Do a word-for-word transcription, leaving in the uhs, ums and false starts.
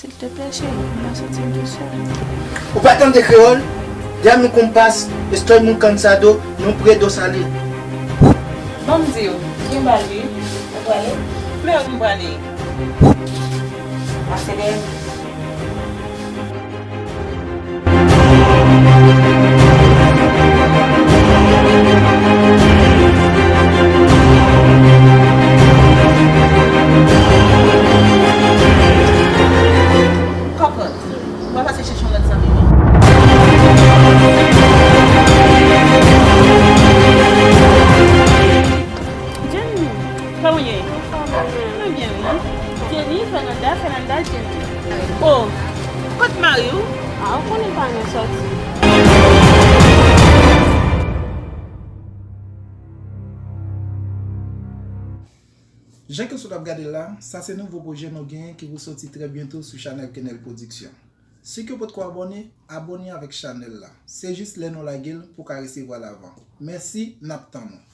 Silteplè, cheri, m ap soti m tou sèl. Ou pa tande kreyòl? Dame con pas, estoy muy cansado, no puedo salir. Ban m di w, gen bal wi. Ou prale? Men m prale. Pase dèyè m. Kòkòt, mwen pase chèche yon lòt zanmi mwen. Jenny, kòman w ye? Mwen byen, wi. Jenny, Fernanda, Fernanda, Jenny. Oh, kot mari w? A, ou konnen pa nan sòti. Jan ke w sot ap gade l la, sa se nouvo pwojè nou genyen ki pou soti trè byento sou chanèl Kenel Production. Si ke w potko abòne, abòne avèk chanèl la. Se jis lè nou lage l pou w ka resevwa l avan. Mèsi, n ap tann ou.